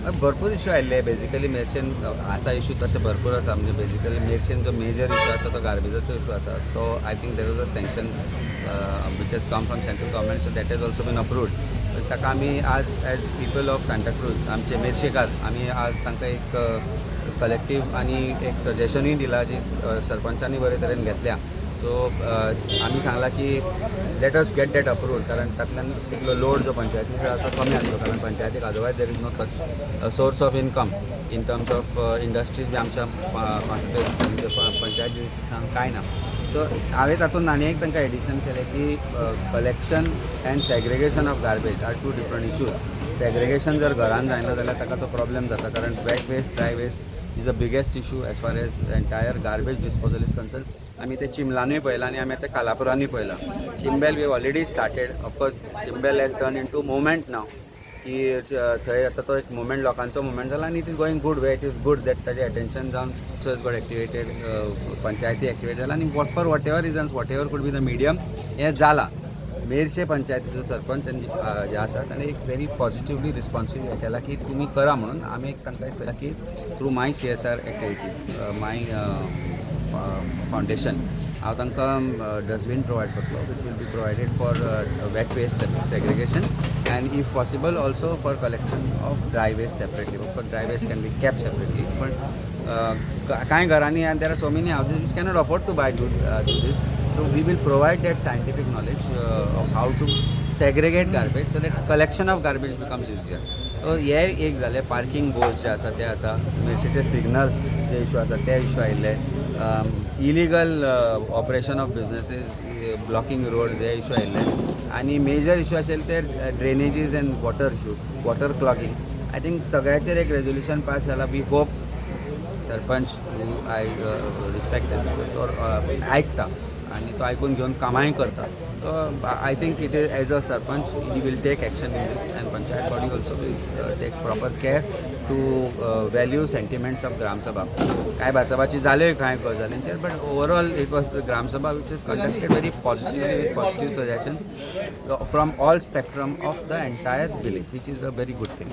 भरपूर इश्यू आयिल्ले. बेजिकली मेरशेन आसा इश्यू तशे भरपूर आसा. म्हणजे बेजिकली मेरशेन जो मेजर इश्यू आसा तो गार्बेजाचो इश्यू आसा. तो I think there was a sanction which has come from central government, so that has also been approved. ताका आमी आज एज पिपल ऑफ सांताक्रूज, आमचे मेरशेकार, आमी आज तांकां एक कलेक्टीव आनी एक सजेशनूय दिला जी सरपंचांनी बरे तरेन घेतल्या. सो आमी सांगलां की let us get that approved, कारण तातल्यान तितलो लोड जो पंचायतीचेर आसा कमी जातलो, कारण पंचायतीक otherwise there is no such source of income in terms of industries बी आमच्या कॉन्स्टिट्युएन्सी पंचायत जुरिस्डिक्शन कांय ना. सो हांवें तातूंत आनी एक तांकां एडिशन केलें की collection and segregation of garbage are two different issues. Segregation जर घरान जायना जाल्यार ताका तो प्रॉब्लेम जाता, कारण wet waste, dry waste is a biggest issue as far as entire garbage disposal is concern. आमी ते चिंबलानूय पळयलां आनी आमी आतां कालापुरानूय पळयलां. Chimbel we already started. Of course, Chimbel has turn into movement now, की थंय आतां तो एक मुवमेंट, लोकांचो मुवमेंट जाला आनी it is going good way. It is good that ताजें अटेन्शन जावन so is got activated, पंचायती एक्टिवेट जाला आनी what for whatever reasons, whatever could be the medium, हें जालां. मेरशे पंचायतीचो सरपंच आनी जे आसा ताणें एक व्हेरी पॉझिटिवली रिस्पॉन्सीव हें केलां की तुमी करा म्हणून. आमी एक तांकां एक सांगलां की through my CSR activity, my foundation, हांव तांकां डस्टबीन प्रोवायड करतलो, which will be provided for wet waste segregation and if possible also for collection of dry waste separately. For dry waste can be kept separately, पण कांय घरांनी आनी there are so many houses which cannot afford to buy do this, so we will provide that scientific knowledge of how to segregate garbage so that collection of garbage becomes easier. So हे एक जालें. Parking boards जे आसा ते आसा, मेरशेचे signal जे issue आसा ते issue आयिल्ले, illegal operation of businesses, blocking roads hey issue आयिल्ले आनी मेजर इशू आशिल्ले ते drainages and water issue, water clogging. I think सगळ्याचेर एक रेजोल्युशन पास जाला. We hope sarpanch, who I respect, तो आयकता आनी तो आयकून घेवन कामांय करता. So I think it is, as a sarpanch, he will take action in this and panchayat body also will take proper care to value sentiments of Gram Sabha. कांय बाचाबाची जाल्यो कांय गजालींचेर, but overall it was Gram Sabha which is conducted very positively, with positive suggestion from all spectrum of the entire village, which is a very good thing.